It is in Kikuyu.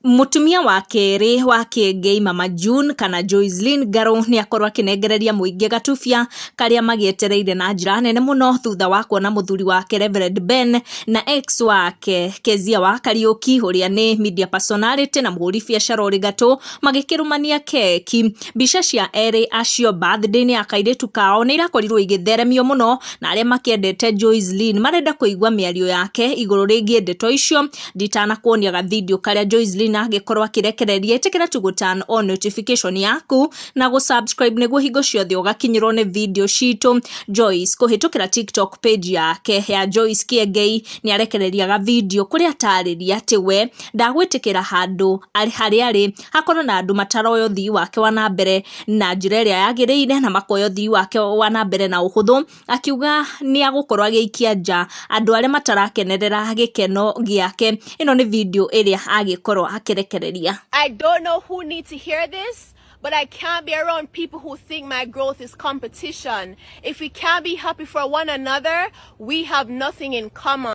Mũtumia wa kerĩ wa Kĩengei, Mama June kana Joycelyn Ngaru, nĩ akorwo akĩnengereria mũingĩ gatubia karĩa magĩetereire na njĩra nene mũno thutha wa kuona mũthuri wake Reverend Ben na ex wake Kezia wa Kariuki, ũrĩa nĩ media personality na mũhũri biacara ũrĩ gatũ, magĩkĩrũmania keki. Mbica cia erĩ acio birthday-inĩ ya kairĩtu kao nĩ irakorirwo igĩtheremio mũno na arĩa makĩendete Joycelyn marenda kũigua mĩario yake igũrũ rĩgiĩ ndeto icio. Nditanakuonia ga video karĩa Joycelyn agĩkorwo akĩrekereria, ĩtĩkĩra tu gũ turn on notification yaku na gũ subscribe nĩguo hingo ciothe ũgakinyĩrwo nĩ video citũ. Joyce kũhĩtũkĩra TikTok page yake ya Joyce Kĩengei nĩ arekereria ga video kũrĩa atarĩria atĩ we ndagwĩtĩkĩra handũ harĩa arĩ hakorwo na andũ mataroya ũthii wake wa na mbere na njĩra ĩrĩa yagĩrĩire na makoya ũthii wake wa na mbere na ũhũthũ, akiuga nĩ agũkorwo agĩikia nja andũ arĩa matarakenerera gĩkeno gĩake. Ĩno nĩ video ĩrĩa agĩkorwo akĩrekereria. I don't know who needs to hear this, but I can't be around people who think my growth is competition. If we can't be happy for one another, we have nothing in common.